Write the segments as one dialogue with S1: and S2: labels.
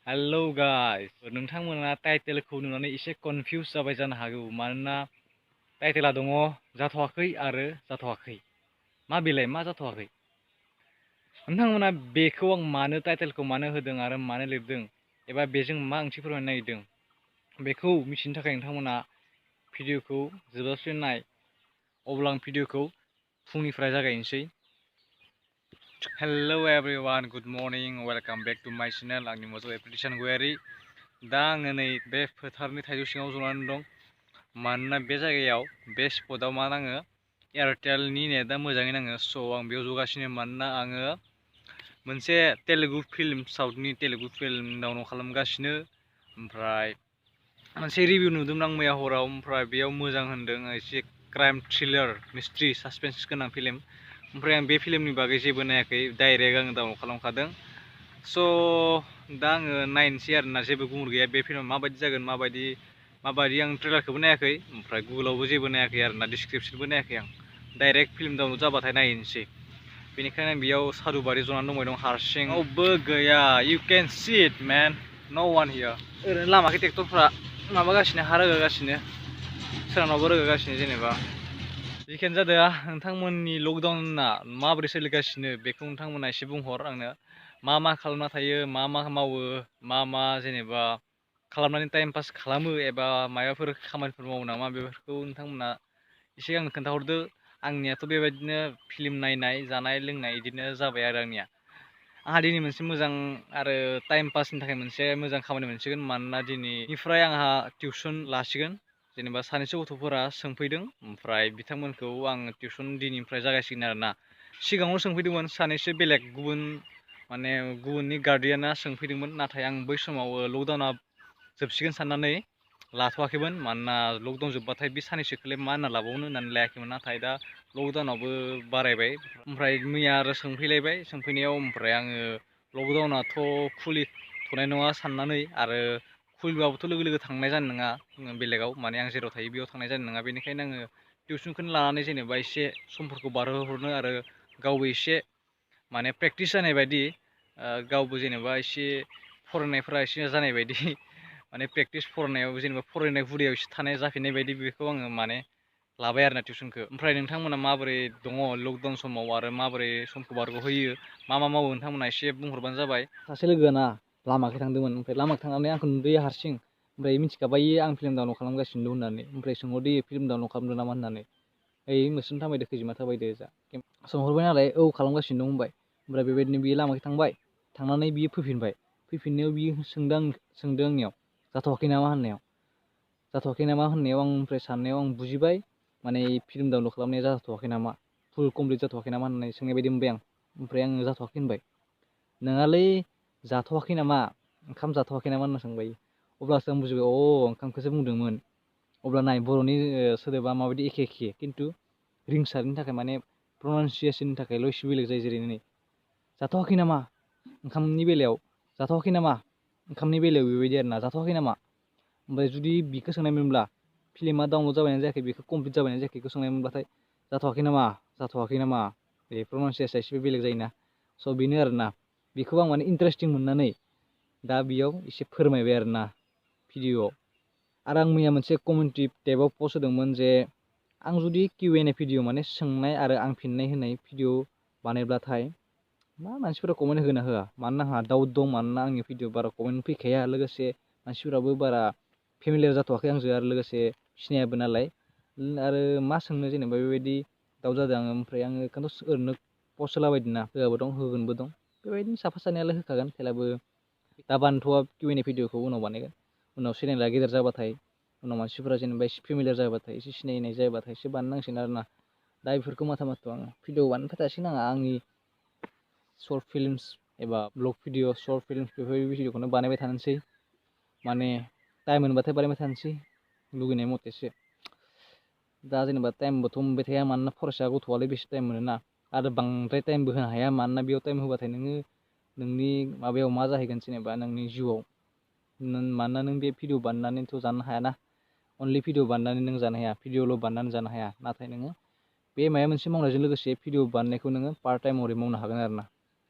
S1: Hello guys नोंथांमोना टाइटेलखौ नुनानै एसे कनफिउज जाबाय जानो हागौ मानोना टाइटेला दङ जाथ'वाखै आरो जाथ'वाखै मा बेलाय मा जाथ'वाखै नोंथांमोना बेखौ आं मानो टाइटेलखौ मानो होदों आरो मानो लिरदों एबा बेजों मा ओंथि फोरमायनो नागिरदों बेखौ मिथिनो थाखाय नोंथांमोना भिडिअखौ जोबजासिम नाय अब्ला आं भिडिअखौ फुंनिफ्राय जागायनोसै। Hello everyone good morning welcome back to my channel आंनि मुङा जाबाय प्रिटिसन गयारी। दा आङो नै बे फोथारनि थाइजौ सिङाव जनानै दं मानोना बे जायगायाव बे स्पटआव मा नाङो एयारटेलनि नेटआ मोजाङै नाङो स' आं बेयाव जगासिनो मानोना आङो मोनसे तेलुगु फिल्म साउथनि तेलुगु फिल्म डाउनलड खालामगासिनो। ओमफ्राय मोनसे रिभिउ नुदोंमोन आं मैया हराव ओमफ्राय बेयाव मोजां होनदों एसे क्राइम थ्रिलार मिस्ट्रि सासपेन्स गोनां फिल्म। ओमफ्राय आं बे फिल्मनि बागै जेबो नायाखै डाइरेक्ट आङो डाउनलड खालामखादों। स' दा आङो नायनोसै आरोना जेबो गुमुर गैया बे फिल्मा माबायदि जागोन माबायदि आं ट्रेलारखौबो नायाखै ओमफ्राय गुगोलावबो जेबो नायाखै आरोना डिसक्रिपसनबो नायाखै आं डाइरेक्ट फिल्म डाउनलड जाबाथाय नायनोसै। बेनिखायनो आं बेयाव सारुबारि जनानै दंबाय दं हारसिं रावबो गैया you can see it man no one हियार। ओरैनो लामाखै ट्रेक्टरफ्रा माबागासिनो हा रोगागासिनो सोरनावबा रोगागासिनो जेनेबा जिखियानो जादों नोंथांमोननि लकडाउना माबोरै सोलिगासिनो बेखौ नोंथांमोना एसे बुंहर आंनो मा खालामना थायो मा मावो मा जेनेबा खालामनानै टाइम पास खालामो एबा माबाफोर खामानिफोर मावो नामा बेफोरखौ नोंथांमोना एसे आंनो खोन्थाहरदो। आंनियाथ' बेबायदिनो फिल्म नायनाय जानाय लोंनाय बिदिनो जाबाय आरो आंहा दिनै मोनसे मोजां आरो टाइम पासनि थाखाय मोनसे मोजां खामानि मोनसिगोन मानोना दिनैनिफ्राय आंहा टिउसन लासिगोन। जेनेबा सानैसो गथ'फोरा सोंफैदों ओमफ्राय बिथांमोनखौ आं टिउसन दिनैनिफ्राय जागायसिगोन आरोना। सिगाङाव सोंफैदोंमोन सानैसो बेलेग गुबुननि गार्डियाना सोंफैदोंमोन नाथाय आं बै समाव लकडाउना जोबसिगोन साननानै लाथ'वाखैमोन मानोना लकडाउन जोबबाथाय बे साननैसोखौलाय मा होनना लाबावनो होननानै लायाखैमोन। नाथाय दा लकडाउनावबो बारायबाय ओमफ्राय मैया आरो सोंफैलायबाय सोंफैनायाव ओमफ्राय आङो लकडाउनाथ' खुलिथ'नाय नङा साननानै आरो खुलिबाबोथ' लोगो लोगो थांनाय जानाय नङा बेलेगाव माने आं जेराव थायो बेयाव थांनाय जानाय नङा। बेनिखायनो आङो टिउसनखौनो लानानै जेनेबा एसे समफोरखौ बारहोहरनो आरो गावबो एसे माने प्रेक्टिस जानाय बायदि गावबो जेनेबा एसे फरायनायफोरा एसे जानाय बायदि माने प्रेक्टिस फरायनायाव जेनेबा फरायनाय हुदायाव एसे थानाय जाफिननाय बायदि बेखौ आङो माने लाबाय आरोना टिउसनखौ। ओमफ्राय नोंथांमोना माबोरै दङ लकडाउन समाव आरो माबोरै समखौ बारग'होयो मा मावो नोंथांमोना एसे बुंहरबानो जाबाय। सासे लोगोआ लामाखै थांदोंमोन ओमफ्राय लामाखै थांनानै आंखौ नुदों हारसिं ओमफ्राय मिथिखाबाय आं फिल्म डाउनलड खालामगासिनो दं होननानै ओमफ्राय सोंहरदो फिल्म डाउनलड खालामदों नामा होननानै ओइ मोस्रोम थाबायदो खैजिमा थाबायदो जा सोंहरबाय नालाय औ खालामगासिनो दं होनबाय। ओमफ्राय बेबायदिनो बियो लामाखै थांबाय थांनानै बियो फैफिननायाव बियो सोंदों आंनियाव जाथ'वाखै नामा होननायाव आं ओमफ्राय साननायाव आं बुजिबाय माने फिल्म डाउनलड खालामनाया जाथ'वाखै नामा फुल कमप्लिट जाथ'वाखै नामा होननानै सोंनाय बायदि मोनबाय आं। ओमफ्राय आङो जाथ'वाखै होनबाय। नोङालै जाथ'वाखै नामा ओंखाम जाथ'वाखै नामा होनना सोंबाय। अब्लासो आं बुजिबाय ओंखामखौसो बुंदोंमोन। अब्ला नाय बर'नि सोदोबा माबायदि एखे खिन्थु रिंसारनि थाखाय माने प्रनाउनसियेसननि थाखायल' एसे बेलेग जायो। जेरै नै जाथ'वाखै नामा ओंखामनि बेलायाव जाथ'वाखै नामा ओंखामनि बेलायाव बेबायदि आरोना जाथ'वाखै नामा। ओमफ्राय जुदि बिखौ सोंनायमोनब्ला फिल्मा डाउनलड जाबायानो जायाखै बेखौ कमप्लिट जाबायानो जायाखै बेखौ सोंनायमोनब्लाथाय जाथ'वाखै नामा बे प्रनाउनसियेसना एसे बेलेग जायोना। स' बेनो आरोना बेखौ आं माने इन्टारेस्टिं मोननानै दा बेयाव एसे फोरमायबाय आरोना भिडिअ'आव। आरो आं मैया मोनसे कमिउनिटि टेबाव पस्ट होदोंमोन जे आं जुदि Q&A भिडिअ माने सोंनाय आरो आं फिननाय होनाय भिडिअ बानायब्लाथाय मानसिफोरा कमेन्ट होगोन ना होआ मानोना आंहा डाउट दं मानोना आंनि भिडिअ बारा कमेन्ट फैखाया लोगोसे मानसिफोराबो बारा फेमिलियार जाथ'वाखै आंजों आरो लोगोसे सिनायाबो नालाय आरो मा सोंनो जेनेबा बेबायदि डाउट जादों आङो। ओमफ्राय आङो खिन्थु ओरैनो पस्ट होलाबायदों ना होआबो दं होगोनबो दं बेबायदिनो साफा सानैयालाय होखागोन थेवब्लाबो दा बानायथ'वा Q&A भिडिअखौ उनाव बानायगोन उनाव चेनेला गेदेर जाबाथाय उनाव मानसिफोरा जेनेबा एसे फेमिलियार जाबाथाय एसे सिनायनाय जाबाथाय एसे बानायनांसिगोन आरोना। दा बेफोरखौ माथा आङो भिडिअ बानायनो थासिगोन आंनि सर्ट फिल्मस एबा ब्लग भिडिअ सर्ट फिल्मस बेफोर भिडिअखौनो बानायबाय थानोसै माने टाइम मोनबाथाय बानायबाय थानोसै लुगैनाय मथेसो। दा जेनेबा टाइमबोथ' मोनबाय थाया मानोना फरायसा गथ'आलाय बेसे टाइम मोनोना आरो बांद्राय टाइमबो होनो हाया मानोना बेयाव टाइम होबाथाय नोङो नोंनि माबायाव मा जाहैगोन जेनेबा नोंनि जिउआव मानोना नों बे भिडिअ बानायनानैथ' जानो हायाना अनलि भिडिअ बानायनानै नों जानो हाया भिडिअल' बानायनानै जानो हाया। नाथाय नोङो बे माबा मोनसे मावनायजों लोगोसे भिडिअ बानायनायखौ नोङो पार्ट टाइम महरै मावनो हागोन आरोना।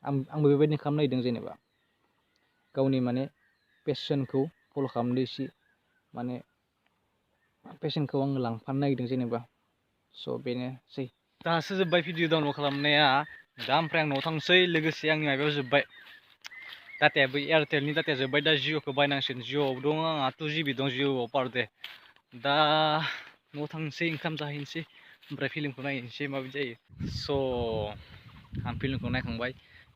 S1: आंबो बेबायदिनो खालामनो नागिरदों जेनेबा गावनि माने
S2: पेशनखौ फल' खालामदो एसे माने पेशनखौ आङो लांफानो नागिरदों जेनेबा स' बेनोसै दासो जोब्बाय भिडिअ डाउनलड खालामनाया दा ओमफ्राय आं न'आव थांसै लोगोसे आंनि माबायाव जोब्बाय डाटायाबो एयारटेलनि डाटाया जोब्बाय दा जिअ'खौ बायनांसिगोन जिअ'आव दं आंहा 2 GB दं जिअ'आव पार डे दा न'आव थांसै ओंखाम जाहैनोसै ओमफ्राय फिल्मखौ नायनोसै माबायदि जायो स' आं फिल्मखौ नायखांबाय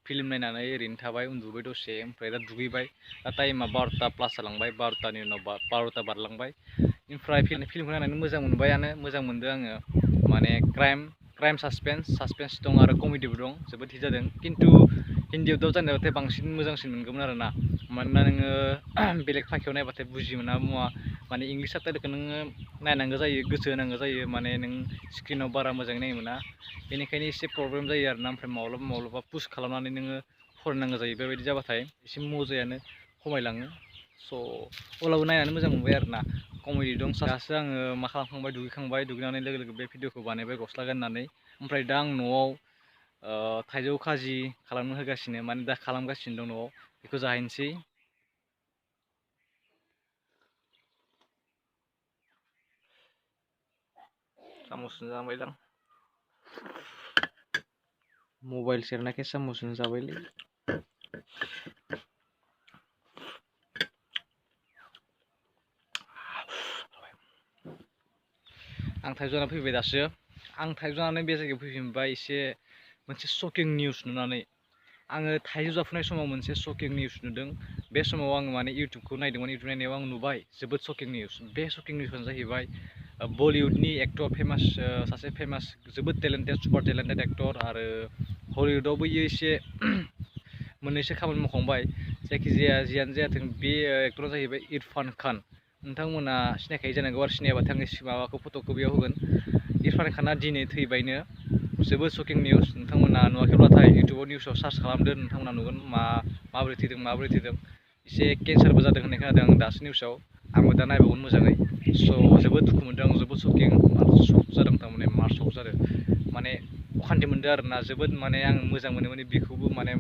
S2: फिल्म नायनानै ओरैनो थाबाय उन्दुबाय दसे ओमफ्राय दा दुगैबाय दा टाइमा 12टा प्लास जालांबाय 12टानि उनाव 12टा बारलांबाय ओमफ्राय फिल्मखौ नायनानै मोजां मोनदों आङो माने क्राइम सासपेन्स दं आरो कमेडिबो दं जोबोद हिट जादों खिन्थु हिन्दीयाव दाब जानायबाथाय बांसिन मोजांसिन मोनगौमोन आरोना मानोना नोङो बेलेग भाषायाव नायबाथाय बुजि मोना मुवा माने इंलिश साबटाइटेलखौ नोङो नायनांगौ जायो गोसो होनांगौ जायो माने नों स्क्रिनाव बारा मोजाङै नायनो मोना बेनिखायनो एसे प्रब्लेम जायो आरोना ओमफ्राय माब्लाबा पुश खालामनानै नोङो फरायनांगौ जायो बेबायदि जाबाथाय एसे मजायानो खमायलाङो स' अब्लाबो नायनानै मोजां मोनबाय आरोना कमेडि दं दासो आङो मा खालामखांबाय दुगैनानै लोगो लोगो बे भिडिअखौ बानायबाय गस्ला गाननानै ओमफ्राय दा आं न'आव थाइजौ खाजि खालामनो होगासिनो माने दा खालामगासिनो दं न'आव बेखौ जाहैनोसै साम'सजों जाबायदां मबाइल सेरनायखाय साम'सजों जाबायलै आं थाइजौ जाना फैबाय दासो आं थाइजौ जानानै बे जायगायाव फैफिनबाय एसे मोनसे शकिं निउस नुनानै आङो थाइजौ जाफुनाय समाव मोनसे शकिं निउस नुदों बे समाव आङो माने इउटुबखौ नायदोंमोन इउटुब नायनायाव आं नुबाय जोबोद शकिं निउस बे शकिं निउसआनो जाहैबाय बलिउडनि एक्टर सासे फेमास जोबोद टेलेन्टेड सुपार टेलेन्टेड एक्टर आरो हलिउडआवबो इयो एसे मोननैसो खामानि मावखांबाय जायखिजाया जियानो जायाथों बे एक्टरा जाहैबाय इरफान खान नोंथांमोना सिनायखायो जानांगौ आरो सिनायाबाथाय आं माबाखौ फट'खौ बेयाव होगोन इरफान खाना दिनै थैबायनो जोबोद शकिं निउस नोंथांमोना नुवाखैब्लाथाय इउटुबाव निउसाव सार्च खालामदो नोंथांमोना नुगोन माबोरै थैदों एसे केन्सारबो जादों होननाय खोनादों आं दासो निउसाव आंबो दा नायबावगोन मोजाङै स' जोबोद दुखु मोनदों आं जोबोद शकिं शक जादों थारमाने मार शक जादों माने अखान्थि मोनदों आरोना जोबोद माने आं मोजां मोनो माने बेखौबो माने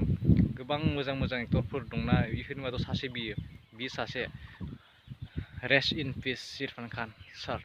S2: गोबां मोजां एक्टरफोर दंना बेफोरनि मादाव सासे बि सासे rest in piece Irfan Khan sir